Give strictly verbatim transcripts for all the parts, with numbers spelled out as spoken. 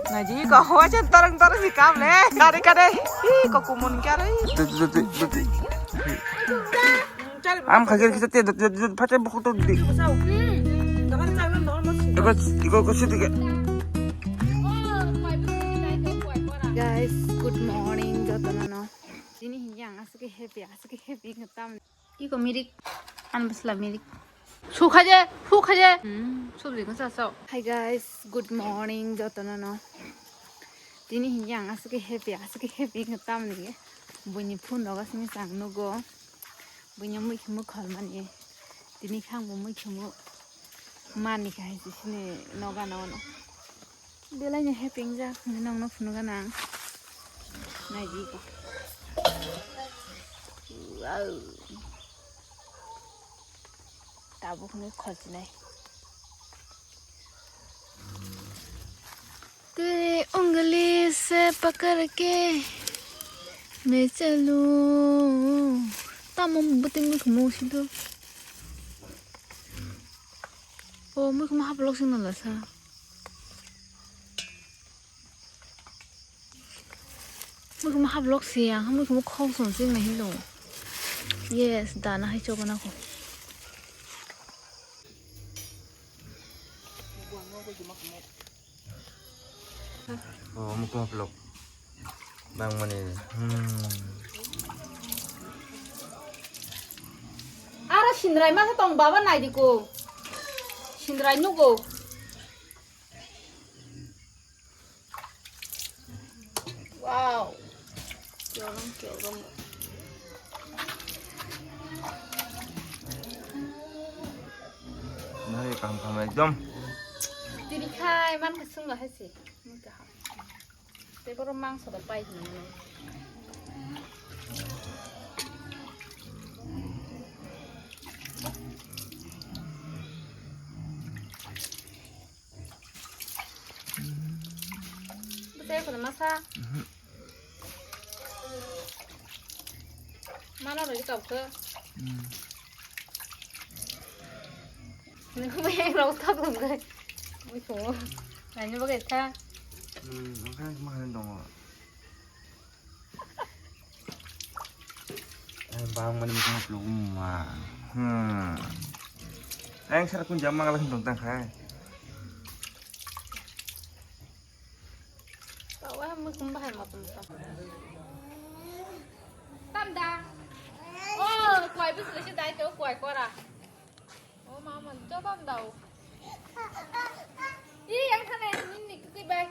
Naji ko hoja tarang tarang si kam le. Kare kare. Ih, ko kumun kare. Am khagir kita te dot dot dot pate bukuk to di. Iko iko ko siti ke. Guys, good morning jotono no. Tini hinjang asuk happy, asuk happy ngetam. Iko mirik, an bwsla mirik. Sukhaje, sukhaje. Hmm, subji ko saso. Hi guys, good morning jotono no. Tini hinjang asuk happy, asuk happy ngetam ni. Buini phone roga sini sang nugo. Buini mui khimu kholmani. Tini khang bo mui khimu mani kahai sini noga no no. Belai ni happy wngjak hinwi nokno phunukgana ang. Naidi ko. Wow. Tabuk hinwi khojinai. Teri ungli se pakar ke me chalu. Tamo buting buting mo sido. O mui kuma haplok sing nala sa. Mui kuma haplok si ang, mui kuma khok song sing na hindo. Yes, dana hai choba na ko. O mui kuma haplok. Bang mani. Hmm. Aro sindrai masa tong baba naidi ko. Sindrai nugo. Wow. Kyorom kyorom. Nai kam kam ekdom. Tini khai man ka sung la hai se. Tei borok mangso da pai hinwi mano. Bwsai khuna masa. Mano rwgwi tobkhe. Nungkhe yang rok thok nungkhe. Mui sungo. Naina bagwi tha. Hmm, oke, makan dong. Ai, bang mani mukha peluk ma. Hmm. Ai, sar kun jam mangal hin tong tang khai. Tawa mui kum bahai ma tum ta. Tam da. Oh, kwai bus lesi dai to kwai kora. Oh, mama, jabab dao. Ih, yang sana ini nih, kiki bai.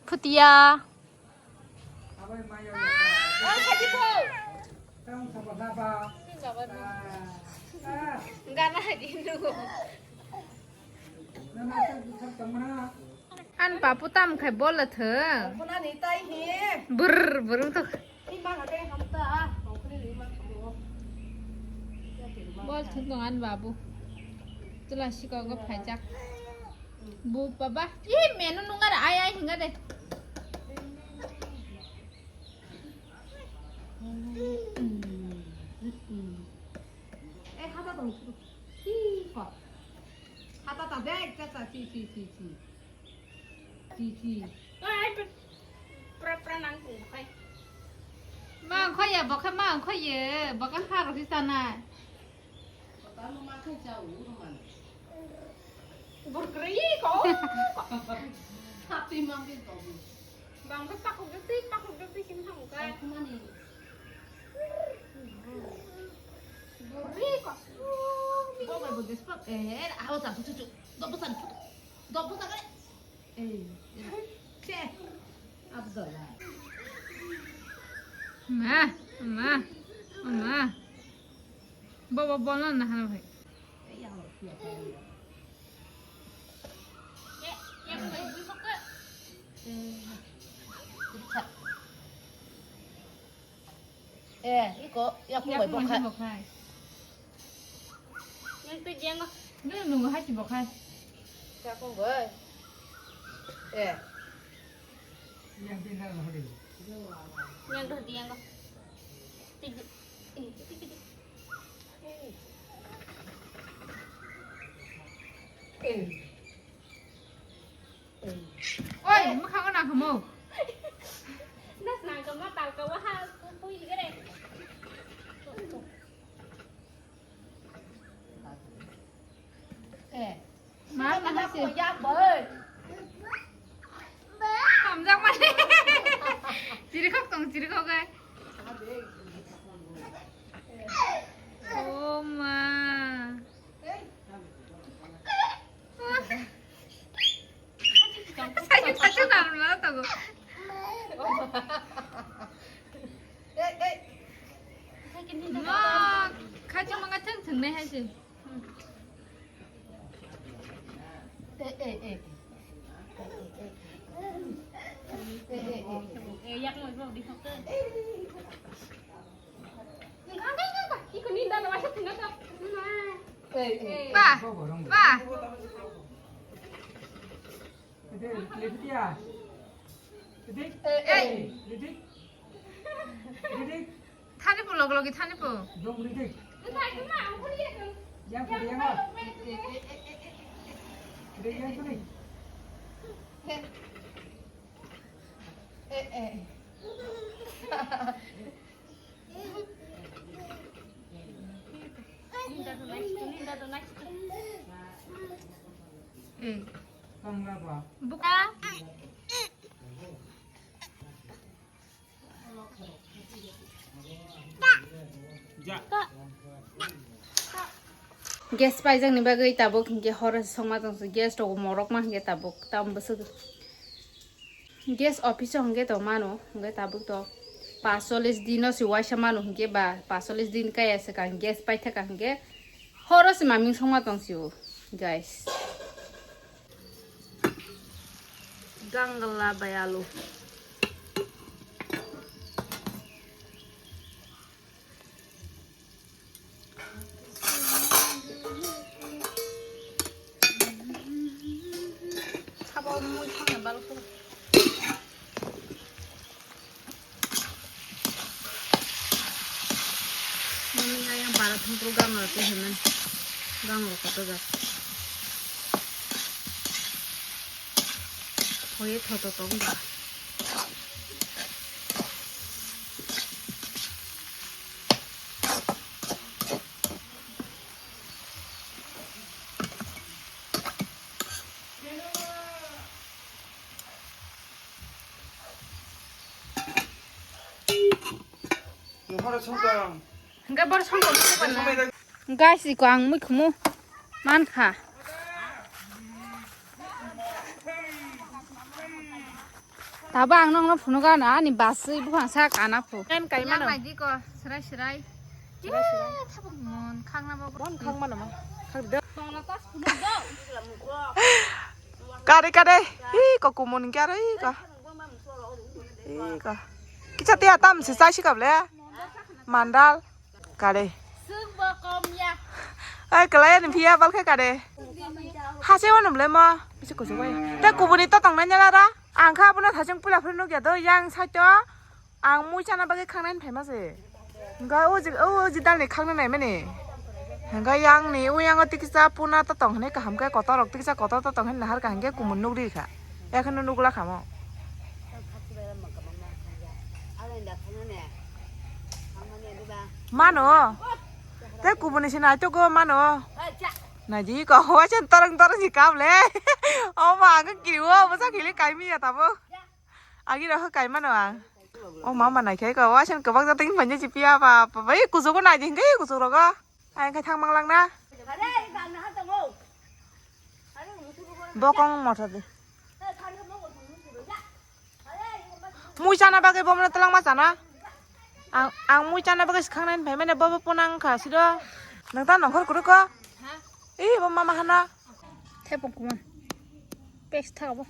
Phutia. Oh, khaji po. Gana haji nu. An papu tam khai bol la thung. Khunani tai hi. Brr, brr to. Ni ma ga dei ham ta. Bol thung tong an babu. Tula siko go phaijak. Bu baba. Ih, menu nunga de, ai, ai, hinga de. Eh, hata tong. Hi, ko. Hata ta dei, cha, cha, chi, chi, chi, chi. Chi, chi. Ai, pra, pra nang tong khai. Ma ang khoya, bokha ma ang khoye, bokha ha ro hi sana. Bor kwrwi ko. Hati mangke to. Bang ko pakuk de, pakuk de, sing ham ka. Kumani. Bor ri ko. Bo bai bo despa. Eh, aho sa chu chu. Dobo sa. Dobo sa kare. Eh. Che. Abdullah. Ma, ma, ma. Bo, bo, bo, na, na, na, bhai. Eh, iko, ya, kung bai bok khai. Yang tu jeng. Nung nung hai si bok khai. Ya, kung bai. Eh. Yang tu jeng. Tigi. Eh, tigi, tigi. Eh. Oi, mwkhango nangkhamu. Nas nangkha ma talka wa ha pui hige re. Eh. Ma, ma, ma, si. Hamjak mani. Chirikhok tong, chirikhok ai. Oh, ma. Sai, sai, sai, nang, nang, nang. Ma, khachi manga thang thang nai hai se. Ba, ba. Ei. Thani po log logi thani po. Buka. Gas paijak ni bagwi tabuk hinkhe horo songma tongsi gas rok morok ma hinkhe tabuk tam bwswk. Gas office o hwnkhe tongmano, hwnkhe tabuk to paanch chollish din o se uaisa mano hwnkhe ba paanch chollish din kaya swkang gas paithaka hwnkhe horo se maming songma tongsio, guys. Gangla bai alu. Sabo mui thangna balkho. Mami ayang bara thangpro gang rok tei hwnwi gang rok kotor jak. Hoye thoto tong ba. Hingke boro songkol. Guys, iko ang mui khumu mankha. Tabo ang nokno phunukha na ani baswi buphang sa kana phu. Kan kai mano. Yang lagi ko serai serai. Serai serai. Thabuk mon khangna bo. Mon khang mano ma. Khang de. Tongla tas phunuk do. Kare kare. Iko kumun kare iko. Iko. Kicha tiya tam se sai sikap le. Mandal. Kare. Swk bo kom ya. Ai, kalai ani phiya balkhe kare. Hase wano mle mo. Bisi kuchuk bai. Te kubuni to tongnai nyala ra. Ang kha abono thachung pula phuru nukya do yang side o. Ang mui chana bagwi khangnai phai ma se. Hingkha o ji, o ji dalni khangna nai mani. Hingkha yang ni, o yang o tikisa puna to tong hwnwi kaham khe kotor rok tikisa kotor to tong hwnwi nahar kaham khe kumun nukri kha. Ekheno nukla khamo. Mano. Te kubuni se naitugwi mano. Naidi ko waisa torong torong si kap le. O ma ang kiri o bwsa khili kai miya tabo. Agi rok kai mano ang. O ma ma nai khai ko waisa kwbak jatang phanya si piya ba ba bai kuchugo naidi hingke kuchuk rogo. Ayang khai thang manglang na. Bokong motha de. Mui chana bagwi bomno twlangma chana. Ang, ang mui chana bagwi swkang nai phai mane bobo punang kha sido. Nang ta nongkhor kwrwk ko? Ih, bo mama hana. Thepung kuman. Pes thak bo.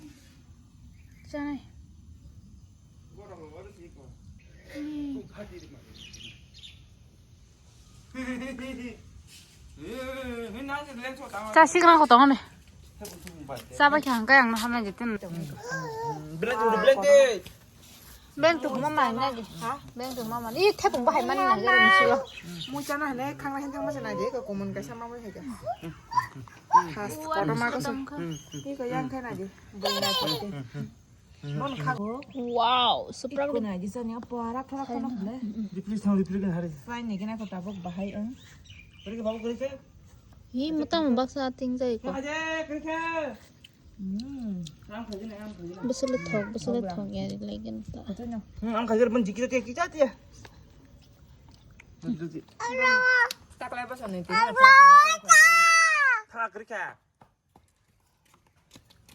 Chanai. Cha sikna ko tong ne. Cha ba khyang kayang na hamna jitin. Beng tu mama nai di. Ha? Beng tu mama. Ih, thepung bahai man nai di, musulo. Mui chana hene khangla henteng masa nai di, ko komon kaisa mamui hai ka. Has, kotor ma koso. Ih, ko yang khai nai di. Beng nai di. Mon kha. Wow, super. Ko nai di sani apa rak rak kono le. Ripri sang ripri kan hari. Sai ni kena ko tabok bahai ang. Kori ke babu kori ke. Hi, muta mo baksa ating jai ko. Aje kori ke. Hmm. Bwswlwi thok, bwswlwi thok ya, like and ta. Hmm, ang khajar ban jikira tiya kita tiya. Taklai basa ni. Thak rikha.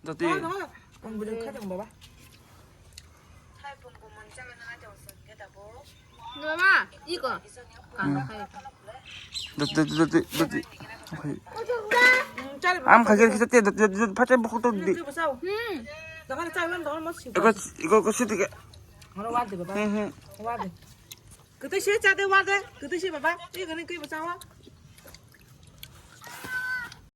Dati. Ang bujung kha jang baba. Mama, iko. Dati, dati, dati, dati. Am khajar kita tiya, dati, dati, dati, pakai buku tu di. Hmm. Iko, iko, iko situ ke. Hmm, hmm. Kita sih cade wade, kita sih baba. Iko ni kui bacawa.